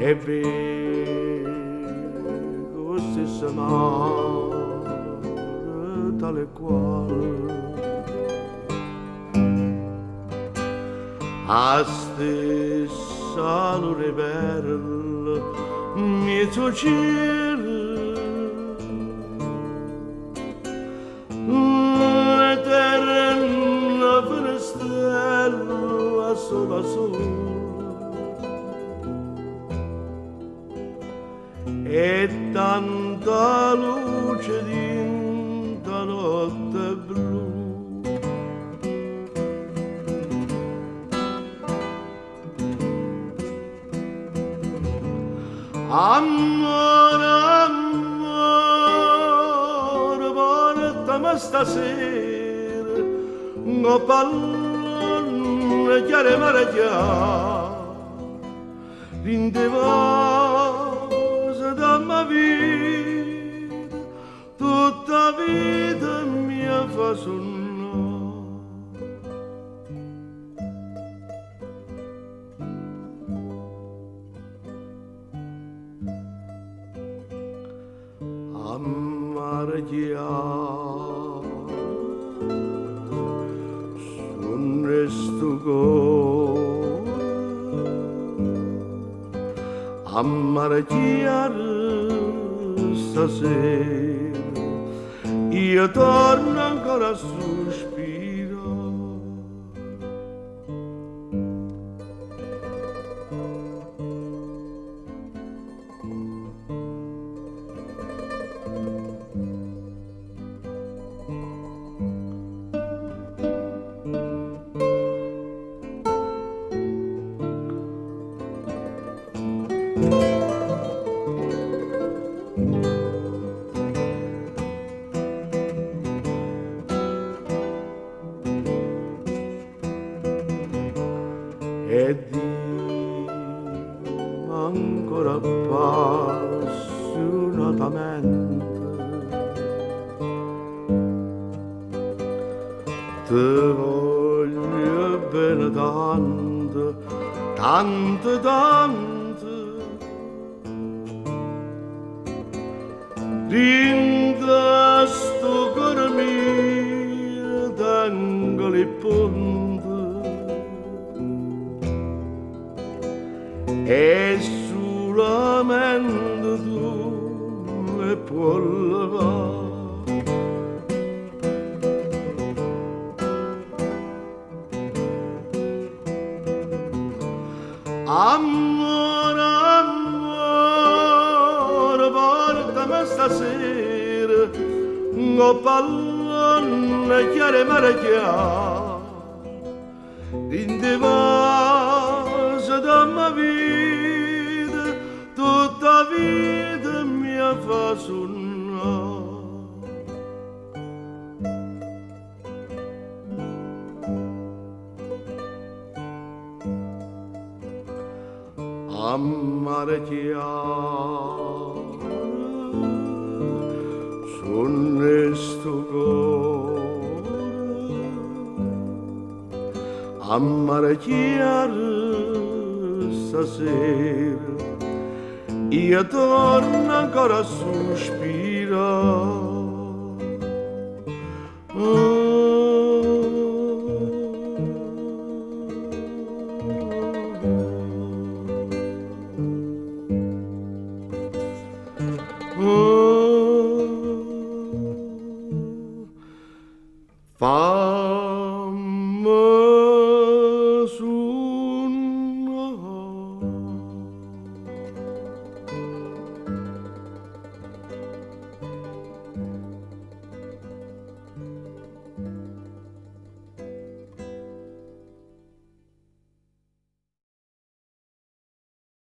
E veco 'o stesso mare tale e quale. 'A stessa luna 'e perle 'mmiez' 'o cielo. L'eterna fenestella sola sola. E tanta luce dint' 'a notte blu. Ammore, ammore, portame stasera 'ngopp' a ll'onne chiare 'e Marechiare, dint' 'e vase damme vita, tutt' 'a vita mia fa sunnà. A Marechiare sonne stu core, a Marechiare stasera io torno ancora a suspirà. E dimme ancora appassionatamente Te voglio bene tanto, tanto, tanto Dint' a stu core mio tengo li pponte E sulamente tu me può levà. Ammore, ammore, portame stasera 'ngopp' a ll'onne chiare 'e Marechiare, dint' 'e vase damme vita, tutt' 'a vita mia fa sunnà. A Marechiare sonne stu core, a Marechiare stasera io torno ancora a suspirà.